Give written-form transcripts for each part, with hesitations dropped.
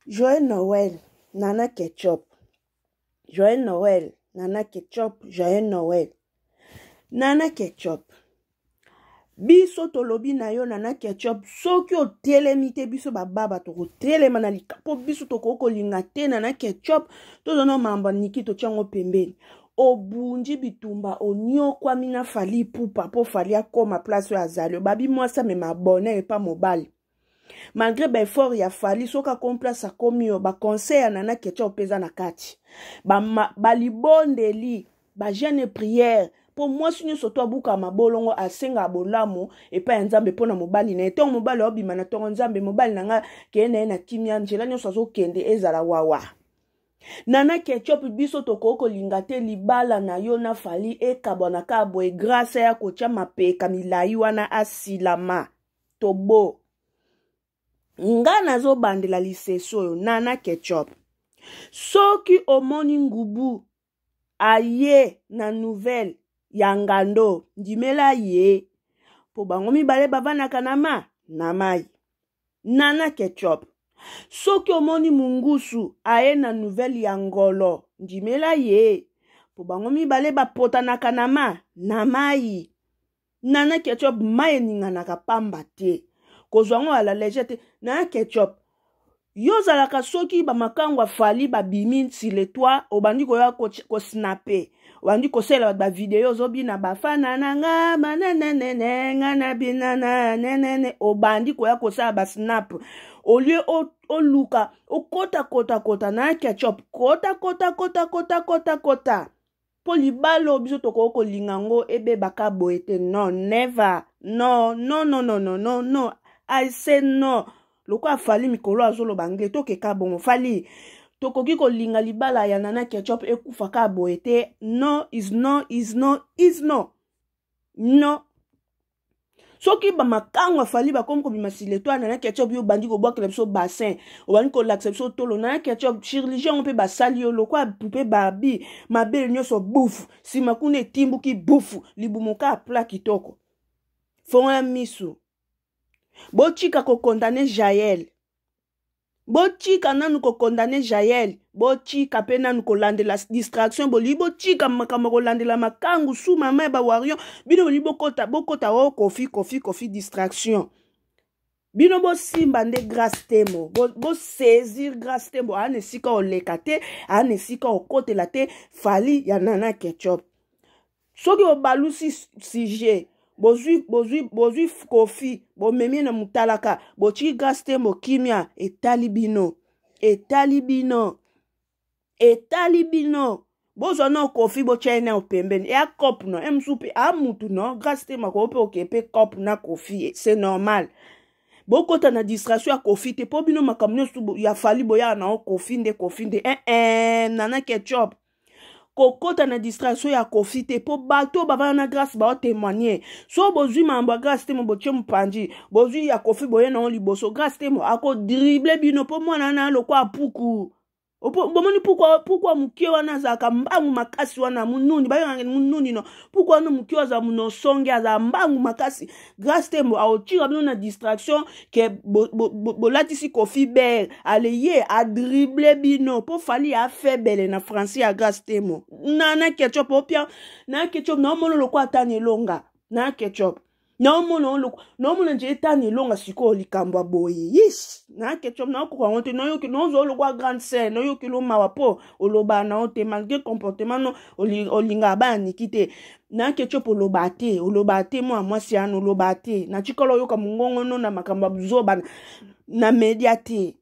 Joyeux Noël, Nana Ketchup. Joyeux Noël, Nana Ketchup, joyeux Noël. Nana Ketchup. Biso tolobi na yo Nana Ketchup, soki otelemi te biso bababa tokotelema na likapo biso tokoki kolinga te Nana Ketchup, tozana mambo niki totia yango pembeni. Obundi bitumba onyokwami na Fally Ipupa po Fally akoma place oyo azali. Obabi mwasi amema bonheur epa mobali. Malgré ba effort ya Fally soki akomi place akomi yo ba conseil ya Nana Ketchup mpe eza na kati. Ba, ba libondeli, ba jeune prière mpo mwasi nyonso to abuka mabolongo asengaka bolamu epai ya Nzambe mpo na mobali na ye. Ntongo mobali aobima na ntongo, Nzambe mobali na nga keye na ye na kimia, nzela nyonso azokende ezala wawa. Nana Ketchup biso tokoki kolinga te libala na yo na Fally ekabwana kaka boye grace ya kotia mapeka milayi wana asilama. Tobo nga nazobandela lisese oyo Nana Ketchup soki omoni ngubu aye na nouvelle ya ngando ndimela ye po bango mibale bavandaka na ma na mai. Nana Ketchup soki omoni mungusu aye na nouvelle ya ngolo ndimela ye po bango mibale bapotanaka na ma na mai. Nana Ketchup mai eninganaka pamba te kozwa yango à la légère te. Nana Ketchup yo ozalaka soki bamakangu ya Fally babimi sur le toit obandi koya kosnape obandi kosalela bato bavideo ozobina bafana na nga manenenene nga na bina na nenene obandi koya kosala basnap au lieu oluka okota kota kota na Ketchup kota kota kota kota kota kota mpo libala oyo biso tokoki kolinga yango ebebaka boye te. Non, never, non, non, non, non, non, non, non, I say no. Lokola Fally mikolo azoloba anglais tokeka bongo Fally tokoki kolinga libala ya Nana Ketchup ekufa kaka boye te. No is no is no is no no. Soki bamakango ya Fally bakomi kobima sileto ya Nana Ketchup yo obandi kobwakela biso bassin obandi kolakisa biso tolo Nana Ketchup chirurgie yango mpe basali yo lokola poupée Barbie mabele nyonso bufu nsima kuna etimbuki bufu libumu kaka plat kitoko. Fongola misu botika kokondane Jael botika nanu kokondane Jael botika mpe nanu kolandela distraction bolingi botika makambo kolandela makangu su mama ya bawarrior bino bolingi bokota bokota o Kofi Kofi Kofi distraction bino bosimba nde Grâce Temo bosaisir bo Grâce Temo aa na esika oleka te aa na esika okotela te Fally ya Nana Ketchup soki obalusi sujet bozwi bozwi bozwi Kofi bomemi na mutalaka botiki Grâce Temo kimia etali bino etali bino etali bino bozwa no Kofi botya ye nao pembeni eya cop no e mosusu mpe a mutu no Grâce Temo akoki mpe okee mpe cop na Kofi c'est normal bokota na distraction ya Kofi te mpo bino makambo nyonso ya Fally boyaka nao Kofi nde Kofi nde eh, eh, Nana Ketchup kokota na distraction ya Kofi te mpo bato oyo bavanda na Grâce baotémoigne so bozwi mambo ya Grâce Temo botie mopanzi bozwi ya Kofi boye nango liboso Grâce Temo akodrible bino mpo mwana wana lokwa puku bomoni puku moke wana azalaka mbangu makasi wana mununi bayokaka mununi no puku wana moke azala monosonge azala mbangu makasi Grâce Temo aotira bino na distraction ke bolatisi bo, bo, Kofi ber ale ye adrible bino mpo Fally afebele na français ya Grâce Temo Nana Ketchup opia na Ketchup naomona lokwa ata na elonga na Ketchup naomona naomona nje etani elonga sikoyo likambo ya boye yish na Ketchup naokoka yango te nayoki naozwa lokwa grande sœur nayoki lo mawa mpo olobaa na yo te malgré comportement no olingaka bana niki te na Ketchup oloba te oloba te mwa mwasi yana oloba te natikala oyoka mongongo no na makambo ya buzoba na media te.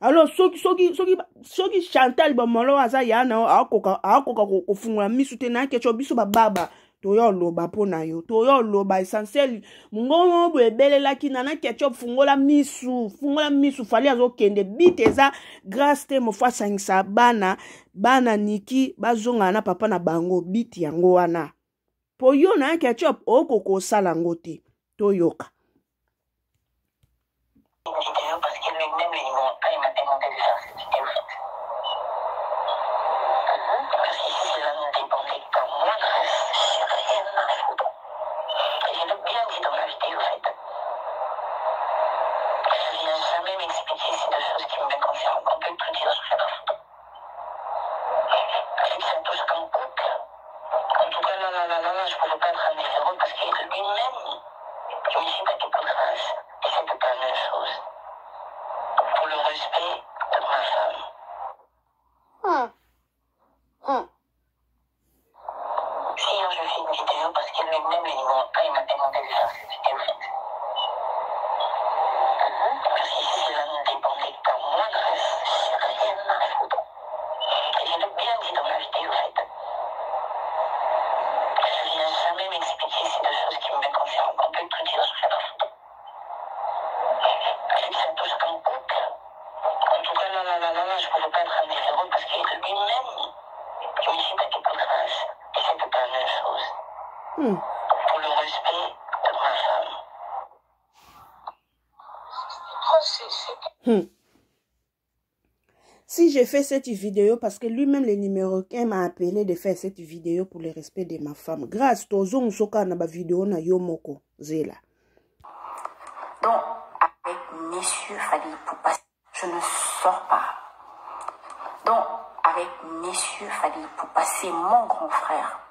Alors soki soki soki soki Chantal Bomolo aza ya na akoka akoka kofungola misu te na Ketchup biso bababa toya oloba mpo na yo toya oloba essentiel mongongo boye ebelelaki Nana Ketchup fungola misu fungola misu Fally azokende bite eza Grâce Temo fo asangisa bana bana niki bazongana na papa na bango biti yango wana po yo na Ketchup okoka kosala yango te toyoka. Vidéo parce que lui-même il il m'a demandé de faire cette vidéo en fait. Parce que si cela ne dépendait pas moi, grâce, j'ai rien à foutre. Et je l'ai bien dit dans ma vidéo en fait. Je viens jamais m'expliquer c'est des choses qui me concernent. Pour le respect de ma femme. Si hier je fais une vidéo parce que lui-même le numéro 1 il m'a demandé de faire cette vidéo. Parce que si cela ne dépendait qu'à moi, grâce, j'ai rien à foutre. Et je l'ai bien dit dans la vidéo, en fait. Je viens jamais m'expliquer ces deux choses qui me concernent. On peut tout dire, je rien à foutre. Vu que ça touche un couple, en tout cas, non, non, non, non, non, je ne pouvais pas être indifférente parce que lui-même, il me dit pas qu'il grâce. Et c'était pas la même chose. Pour le respect de ma femme. Si j'ai fait cette vidéo, parce que lui-même, le numéro 1 m'a appelé de faire cette vidéo pour le respect de ma femme. Grâce, tozong soka na ba vidéo na yo moko, zela. Donc, avec messieurs Fally Ipupa, je ne sors pas. Donc, avec messieurs Fally Ipupa, c'est mon grand frère.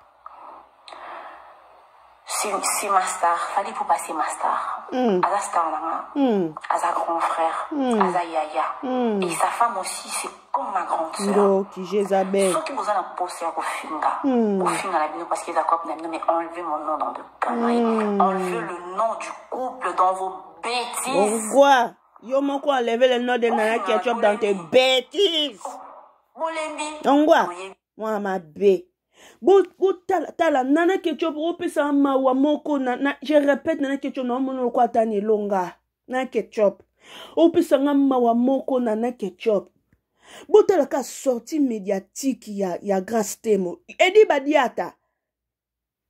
C'est ma star. Fally Ipupa, c'est ma star. Aza star, là, hein. Aza grand frère. Aza yaya. Et sa femme aussi, c'est comme ma grande sœur. Ndoki, Jézabel. Ceux qui vous ont posé à Kofinga. Kofinga, la bino, parce qu'ils accordent la bino, mais enlevez mon nom dans de conneries. Enlevez le nom du couple dans vos bêtises. Pourquoi? Yo, mon quoi, enlevez le nom de Nana Ketchup dans tes bêtises. Bolembi. Pourquoi? Bolembi. Moi, ma bé. Bo, bo, tala, tala, Nana Ketchup, opesa mawa moko, na, na, je répète, Nana Ketchup, na mono kwa tani longa. Nana Ketchup. Opesa nga mawa moko, Nana Ketchup. Bo, tala ka sortie médiatique ya, ya Grâce Temo. Edi Badiata.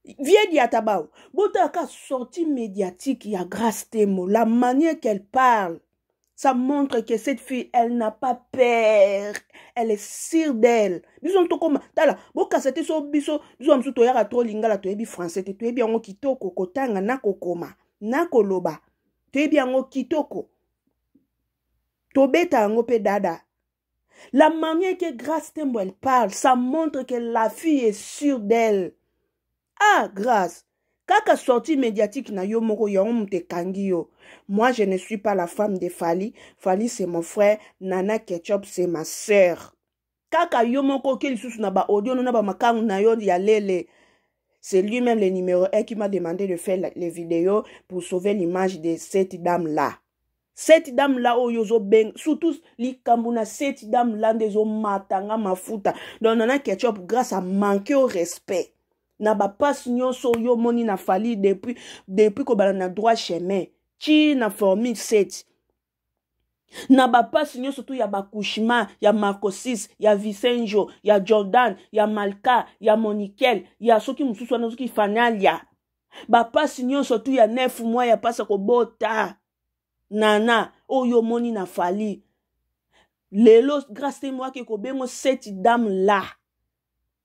Vieux Diata bao. Bo, tala ka sortie médiatique ya Grâce Temo. La manière qu'elle parle, ça montre que cette fille, elle n'a pas peur. Elle est sûre d'elle. Biso to koma, tala, bo kasete so biso, biso amsu to yaka to lingala to yebi français te, to yebi yango kitoko kotanga na kokoma, na koloba. To yebi yango kitoko. To beta yango pe dada. La manière que Grâce Temo elle parle, ça montre que la fille est sûre d'elle. Ah, Grâce. Kaka sortie médiatique na yo moko ya omu te kangi yo. Moi, je ne suis pas la femme de Fally. Fally, c'est mon frère. Nana Ketchup, c'est ma sœur. Kaka yo moko ke lisusu na ba audio na ba makangu na yo ya lele. C'est lui-même le numéro 1 qui m'a demandé de faire les vidéos pour sauver l'image de cette dame-là. Cette dame-là, oyo zo beng, surtout likambo na cette dame-là nde zo matanga mafuta. Donc Nana Ketchup, grâce à manquer au respect. Na ba passe nyonso yo moni na Fally depuis ko bala na droit chemin. Ti na formule 7. Na ba passe nyonso tout ya ba Kushma, ya Marco 6, ya Vicenjo, ya Jordan, ya Malka, ya Monikel, ya soki mususu wana soki Fanalia. Ba passe nyonso tout ya 9 mois ya passe ko bota. Nana oyo moni na Fally. Lelo grâce te moi ke ko bengo cette dame là.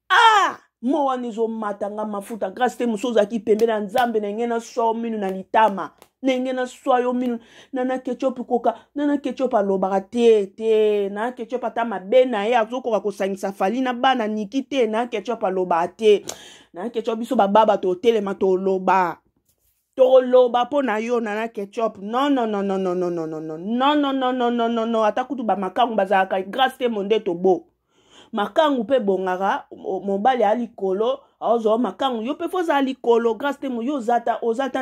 Ah! Mo wana ezomatanga mafuta grâce te mosusu ozalaki pembe na nzambe na nge na swa yo minu na litama. Na nge na swa yo minu. Nana Ketchup koka, Nana Ketchup alobaka te, te. Nana Ketchup ata mabe na ye azokoka kosangisa Fally na bana niki te. Nana Ketchup alobaka te. Nana Ketchup biso bababa totelema toloba. Toloba po na yo Nana Ketchup. Non, non, non, non, non, non, non, non, non. Non, non, non, non, non, non, non. Ata kutu ba makangu bazalaka grâce te monde tobo. Makangu pe bongaka, mobali a likolo, azo makangu yo pe foza likolo grâce te mo yo zata ozata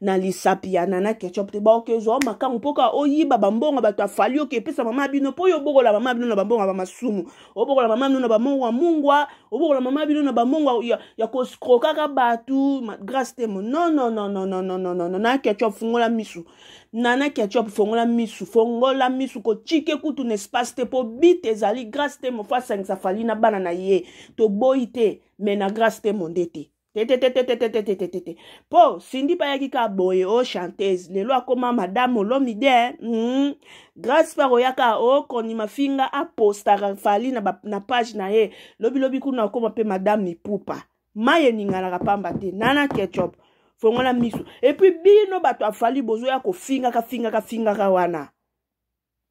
na lisapi ya Nana Ketchup te ba oke zo makangu poka oyiba ba mbongo bato afali oke pesa mama bino po yo bokola mama bino na ba mbongo ba masumu obokola mama bino na ba mbongo ya mungwa obokola mama bino na ba mbongo ya koskrokaka batu grâce te mo non non non non non non non non non Nana Ketchup fungola misu Nana Ketchup fongola misu fongola misu ko chike kutu n'espace te po bite ezali grâce te mo fa sangisa Fally na bana na ye to boyi te mais na grâce te monde te. Te, te, te, te, te, te, te, te, te, te, te. Po, Cindy pa yaki ka boye o chanteuse. Lelo akoma madame Olomide, hein? Grâce pa royaka o koni mafinga a postara Fally na ba, na page na ye. Lobi lobi kuna akoma pe madame Ipupa. Maye ningalaka pamba te. Nana Ketchup. Fongola misu. Et puis bino bato afali bozo ya ko finga ka finga ka finga ka wana.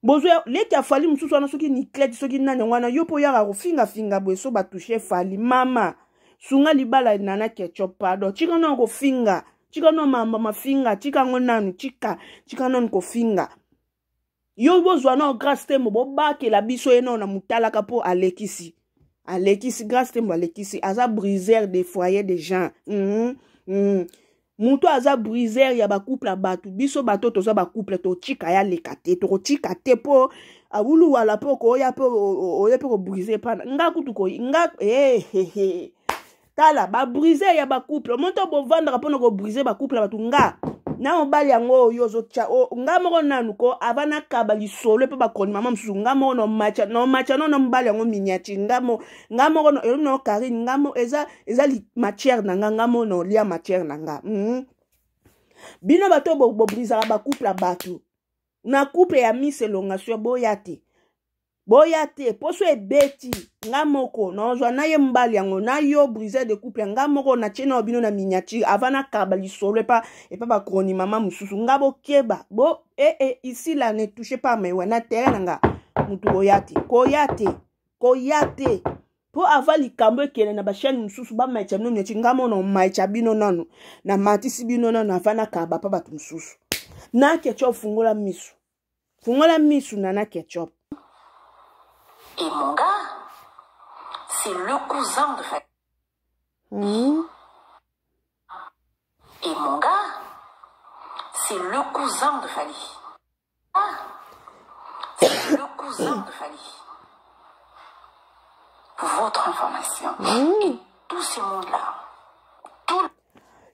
Bozo ya leki afali mususu wana soki Niclette soki nani wana yo po ya ko finga finga boye so ba toucher Fally mama. Sunga libala Nana Ketchup pardon. Tika no ko finga. Tika no mamba mafinga, tika ngo nanu, tika, tika no ko finga. Yo bozwa nao Grace Temo, bobakela biso ye nao na motalaka mpo alekisi. Alekisi, Grace Temo alekisi. Aza briseur de foyer de gens. Moto aza briseur ya bacouple ya bato. Biso bato toza bacouple, totika ya leka te, tokotika te mpo awulu wala mpo koya mpo oye mpe kobrise pana nga kutu ko nga eh, eh, eh. Tala babrise ya bacouple, moto bovandaka mpona kobrise bacouple ya bato. Nga na mobali yango oyo ozotya nga moko nanu ko ava nakaba lisolo mpe bakoni mama mosusu. Nga moko nomacha nomacha no na mobali yango miniature. Nga mo nga moko no elo no Karine, nga mo eza eza matière na nga, nga mo nolia matière na nga. Bino bato bobrisaka bacouple ya bato na couple ya Miss Elonga boya te, boya te. Poso ebeti nga moko nazwa na ye mobali yango na yo briseur de couple. Nga moko natie na bino na miniature avant nakaba lisolo epa bakroni mama mosusu. Nga bokeba bo eh, eh, ici là ne touchez pas mais na terrain na nga mutu koya te, koya te, koya te. Mpo ava likambo ekende na bachaîne mosusu, bamaitya bino neti nga mona omaitya bino nanu, namatisi bino nanu ava nakaba mpa bato mosusu. Na Ketchup, fungola misu, fungola misu, Nana Ketchup. Et mon gars, c'est le cousin de Fally. Et mon gars, c'est le cousin de Fally. Ah, c'est le cousin de Fally. Pour votre information. Et tout ce monde-là, tout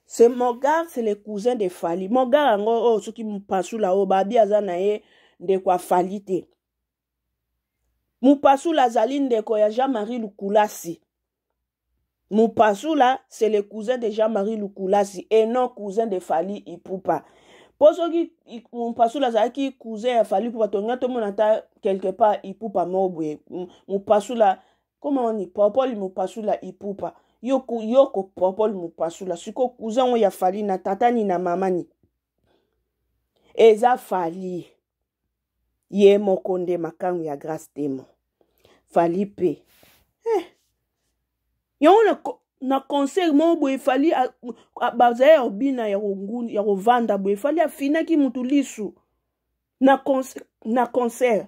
C'est mon gars, c'est le cousin de Fally. Mon gars yango oyo soki Mupasula oyo babi aza na ye ndeko ya Fally te. Mupasula azali ndeko ya Jean-Marie Lukulasi. Mupasula, c'est le cousin de Jean-Marie Lukulasi et non cousin de Fally Ipupa. Po soki Mupasula azalaki cousin ya Fally Ipupa, tolinga tomona ata quelque part Ipupa moko boye. Mupasula, comment on dit, Popol Mupasula Ipupa. Yo, yo ko Popol Mupasula. Siko cousin oyo ya Fally na tata ni na mama ni. Eza Fally. Ye moko nde makangu ya Grace Temo. Fally pe. Eh. Yango na concert moko boye Fally bazali ya kobina ya kovanda boye, Fally afinaki mutu lisu na concert.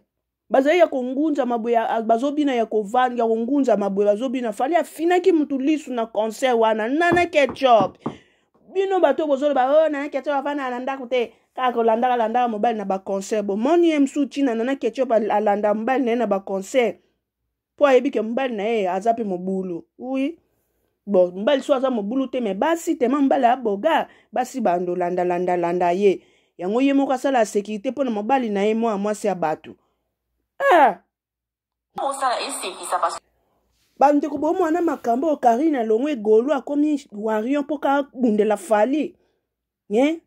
Bazali ya kongunza maboye, bazobina ya kovanda, ya kongunza maboye, bazobina. Fally afinaki mutu lisu na concert wana. Nana Ketchup, bino bato bozoloba oyo, oh, Nana Ketchup avanda na ndako te, kaka kolandaka landaka mobali na baconcert. Bomoni ye mosusu ntina Nana Ketchup alanda mobali na ye na baconcert mpo ayebi ke mobali na ye aza mpe mobulu. Oui, bon, mobali so aza mobulu te, mais basi tema mobali aboga, basi bando landa ye. Yango ye moko asala ya sécurité mpo na mobali na ye, mwana mwasi ya bato, ah! Osala esekisa parce Bandeko, bomwana makambo oyo Karine alongwe egolu, akomi warrior mpo kabundela Fally, eh?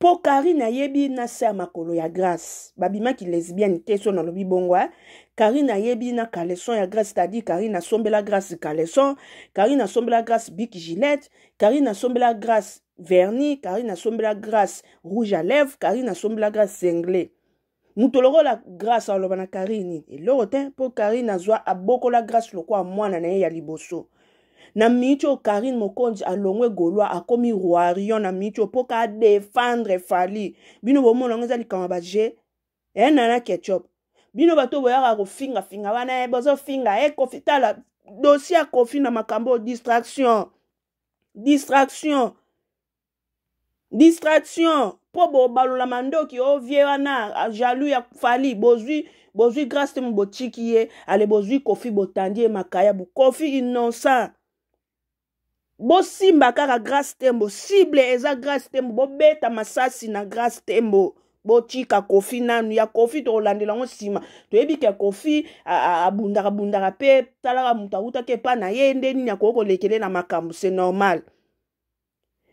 Mpo Karine ayebi na se ya makolo ya Grace babimaki lesbienne te. So nalobi bongo, eh? Karine ayebi na caleçon ya Grace, c'est-à-dire Karine asombela Grace caleçon, Karine asombela Grace bic Gillette, Karine asombela Grace vernis, Karine asombela Grace rouge à lèvres, Karine asombela Grace singlet. Moto lokola Grace aloba na Karine eloko te, mpo Karine azwa abokola Grace lokola mwana na ye ya liboso. Na miniti oyo Karine Mokonzi alongwe Gaulois, akomi warrior na miniti oyo mpo ka défendre Fally. Bino bomona yango eza likambo ya baje e Nana Ketchup. Bino bato boyaka kofingafinga wana, bozofinga e Kofi. Tala dossier ya Kofi na makambo oyo, distraction, distraction, distraction, mpo bobalola mandoki o vie wana jaloux ya Fally. Bozwi Grâce te, botiki ye ale, bozwi Kofi, botandi ye makayabu. Kofi innocent. Bosimba kaka Grâce Tembo, cible eza Grâce Tembo. Bobeta masasi na Grâce Tembo, botika Kofi nanu. Ya Kofi tokolandela yango nsima. Toyebi ke Kofi abundaka bundaka mpe talaka moto awutaki epa na ye nde nini akoki kolekele na makambo, c'est normal.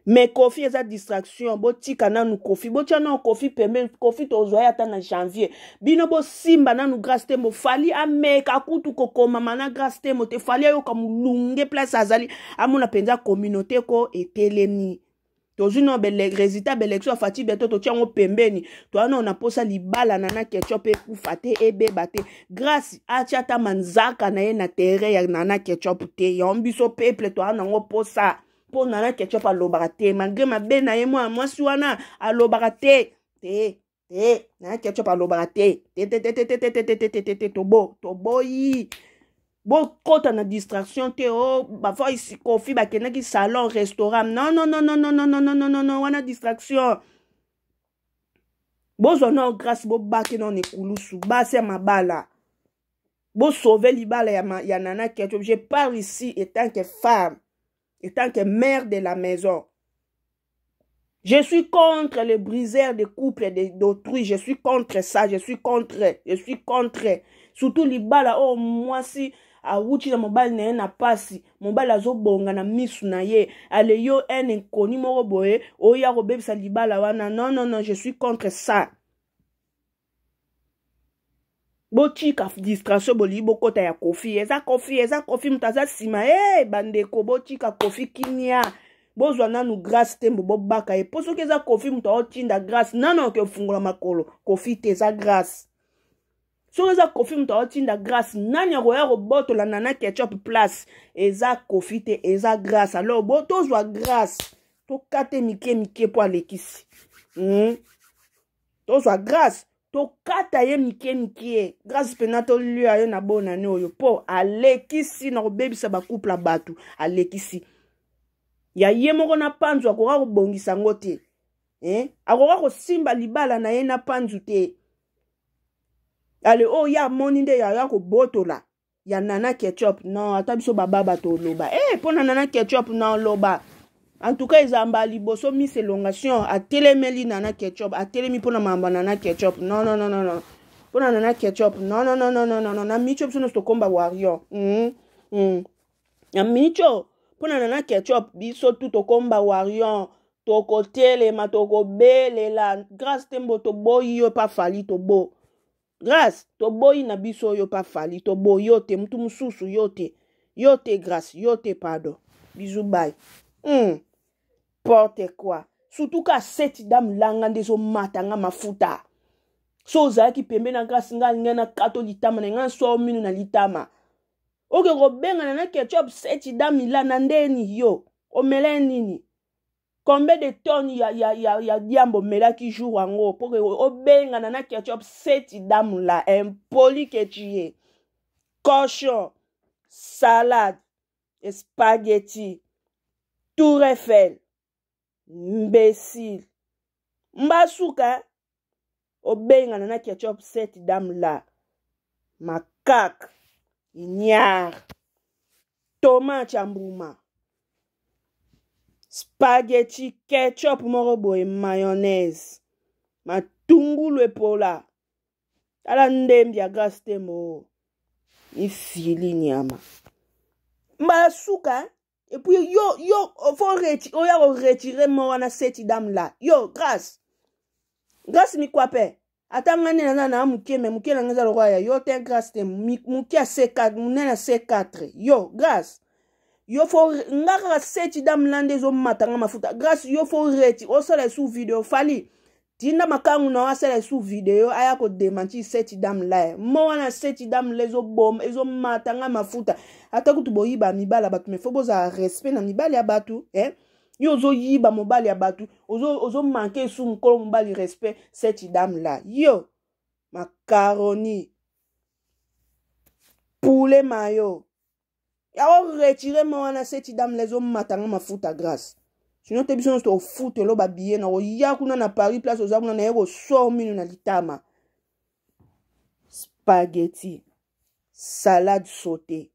Mais Kofi eza distraction. Botika nanu Kofi, botia nanu Kofi pembeni. Kofi tozwa ye ata na janvier. Bino bosimba nanu Grâce Tembo. Fally ameka kutu kokomama na Grâce Tembo te. Fally ayoka molunge place azali, amona mpenza communauté ko etelemi. Tozwi no résultat baélection ya Fatshi Béton, totia yango pembeni. Toya nao na posa libala na Ketchup ekufa te, ebeba te. Grâce atia ata manzaka na ye na terrain ya Nana Ketchup te. Yango biso peuple toya nango posa, mpo Nana Ketchup alobaka te malgré mabe na ye. Mwana mwasi wana alobaka te te. Te, Nana Ketchup alobaka te. Te te te te te te te te te te te te tobo, toboyi. Bokota na distraction te o oh, ba voice Kofi bakendaki salon, restaurant. Non non non non non non non non non non non wana distraction. Bozwa nao grâce bobake nao na ekulusu basi ya mabala. Bosauve libala ya, ma, ya Nana Ketchup. Je parle ici étant que femme, étant que mère de la maison. Je suis contre le briseur de couple d'autrui. Je suis contre ça. Je suis contre. Je suis contre. Surtout libala oh mwasi awuti na mobali na ye na pasi mobali azobonga na misu na ye ale yo un inconnu moko boye oya kobebisa libala wana non non non je suis contre ça Botika distraction bolingi bokota ya Koffi eza Koffi eza Koffi moto aza nsima e hey, bandeko botika Koffi kimia bozwa nanu Grace Tembo bobaka ye mpo soki eza Koffi moto aotinda Grace nanu oke ofungola makolo Koffi te eza Grace soki eza Koffi moto aotinda Grace nani akoya kobotola Nana Ketchup place eza Koffi te eza Grace alors bo tozwa Grace tokate mike mike mpo alekisi Tozwa Grace tokata ye mike mike. Grace mpena tolia ye na bonane oyo mpo alekisi na kobebisa bacouple ya bato. Alekisi ya ye moko na panzu akoka kobongisa yango te eh? Akoka kosimba libala na ye na panzu te. Ale oyo ye amoni nde yaya kobotola ya Nana Ketchup. Non, ata biso bababa toloba eh, mpo na Nana Ketchup na oloba. En tout cas ezamba liboso Miss Elongation atelemeli Nana Ketchup, atelemi mpo na makambo ya Nana Ketchup. Non non non non non, mpo na Nana Ketchup non non non non non non. Na micho biso nyonso tokomba warrior. Na micho mpo na Nana Ketchup biso tu tokomba warrior, tokotelema tokobelela Grâce Tembo toboyi yo pa Fally tobo Grâce toboyi na biso yo pa Fally toboyi yo te mutu mususu yo te yo te Grâce yo te pardon bisous bye. Porte quoi surtout ka cette dame langa nde ezomata nga mafuta so ozalaki pembe na Grâce nga ngai na kato litama na ngai so minu na litama oke kobengana na Ketchup cette dame la na ndeni yo omela nini combien de tonnes ya diambo omelaki jour yango po ke obengana na Ketchup cette dame là impoli que tu es cochon salade spaghetti tour Eiffel imbécile mbasuka obengana na Ketchup cette dame là macaque ignare tomate ya mbuma spaghetti ketchup moko boye mayonnaise matungulu epola tala ndembi ya Grâce Tembo mifili nyama mbala suka. Et puis yo yo faut retirer oya ko retirer mo wana cette dame là yo Grâce Grâce mikwape ata nga nde naza na moke me moke na nga eza lokola ya yo te Grâce te moke ya C4 monene ya C4 yo Grâce yo fo nga kaka cette dame là nde ezomata nga mafuta Grâce yo fo reti osala esu video Fally tinda makangu na asala esu video aya kodementir cette dame là mo wana cette dame là ezoboma ezomata nga mafuta ata kutu boyiba mibala bato me fo bozala respect na mibali ya bato eh? Yo ozoyiba mobali ya bato ozomanke esu mokolo mobali respect cette dame là yo macaroni poulet mayo yango retire mo wana cette dame là ezomata nga mafuta Grâce sinon te biso nyonso tofutelo babiye na koya kuna na Paris place oza kuna naye kosor mino na litama spaghetti salade sauté.